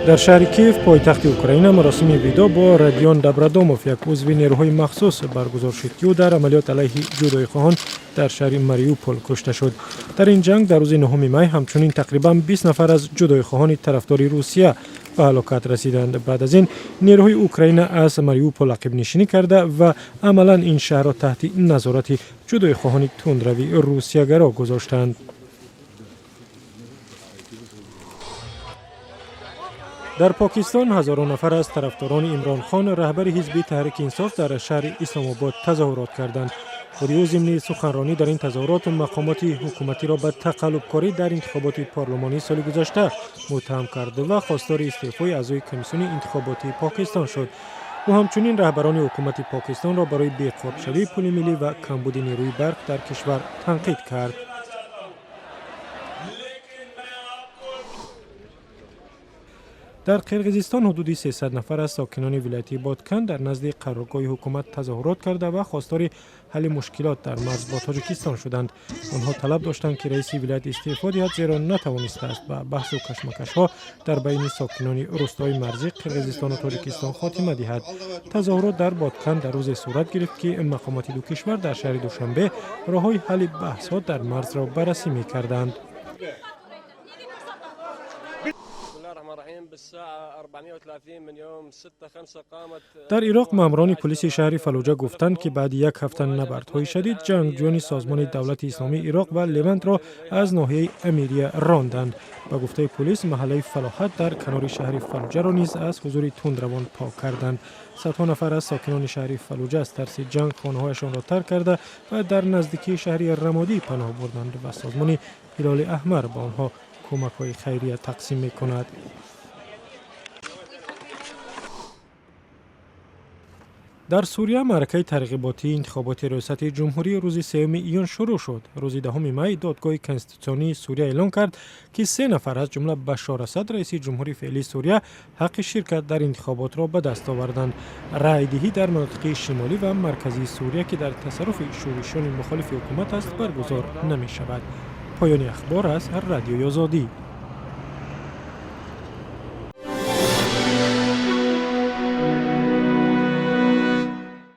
Дар шаҳри Киев, пойтахти Украина, маросими видоъ бо Радион Добродомов, як узви нерӯҳои махсус, баргузор шуд, ки ӯ дар амалиёт алайҳи ҷудоихоҳон дар шаҳри Мариупол кушта шуд. Дар ин ҷанг дар рӯзи 9 май ҳамчунин тақрибан 20 нафар аз ҷудоихоҳони тарафдори Русия ба ҳалокат расиданд. Баъд аз ин нерӯҳои Украина аз Мариупол ақибнишинӣ карда ва амалан ин шаҳрро таҳти назорати ҷудоихоҳони тундрави русиягаро гузоштанд. Дар Покистон ҳазорон нафар аз тарафдорони Имрон Хон, раҳбари ҳизби Таҳрики Инсоф, дар шаҳри Исломобод тазоҳурот карданд. Худи ӯ зимни суханронӣ дар ин тазоҳурот мақомоти ҳукуматиро ба тақаллубкорӣ дар интихоботи парлумонии соли гузашта муттаҳам кард ва хостори истеъфои аъзои комиссиони интихоботии Покистон шуд. Ӯ ҳамчунин раҳбарони ҳукумати Покистонро барои беқорбшавии пули миллӣ ва камбуди нерӯи барқ дар кишвар танқид кард. Дар Қирғизистон ҳудуди 300 нафар аз сокинони вилояти Боткан дар назди қароргоҳи ҳукумат тазоҳурот карда ва хостори ҳалли мушкилот дар марз бо Тоҷикистон шуданд. Онҳо талаб доштанд, ки раиси вилоят истеъфо диҳад, зеро натавонистааст ба баҳсу кашмакашҳо дар байни сокинони рӯстои марзии Қирғизистону Тоҷикистон хотима диҳад. Тазоҳурот дар Боткан дар рӯзе сурат гирифт, ки мақомоти ду кишвар дар шаҳри Душанбе роҳҳои ҳалли баҳсҳо дар марзро баррасӣ мекарданд. Дар Ироқ маъмурони пулиси шаҳри Фалуҷа гуфтанд, ки баъди як ҳафта набардҳои шадид ҷангҷӯёни созмони Давлати Исломии Ироқ ва Левантро аз ноҳияи Амирия ронданд. Ба гуфтаи пулис, маҳаллаи Фалоҳат дар канори шаҳри Фалуҷаро низ аз ҳузури тундравон пок карданд. Садҳо нафар аз сокинони шаҳри Фалуҷа аз тарси ҷанг хонаҳояшонро тарк карда ва дар наздикии шаҳри Рамодӣ паноҳ бурданд ва созмони Ҳилоли Аҳмар ба онҳо кӯмакҳои хайрия тақсим мекунад. Дар Сурия маъракаи тарғиботии интихоботи риёсати ҷумҳурӣ рӯзи 3 июн шурӯъ шуд. Рӯзи 10 май додгоҳи конститутсионии Сурия эълон кард, ки се нафар, аз ҷумла Башор Асад, раиси ҷумҳури феълии Сурия, ҳаққи ширкат дар интихоботро ба даст оварданд. Раъйдиҳӣ дар манотиқи шимолӣ ва марказии Сурия, ки дар тасарруфи шӯришони мухолифи ҳукумат аст, баргузор намешавад. Поёни ахбор аз Радиои Озодӣ.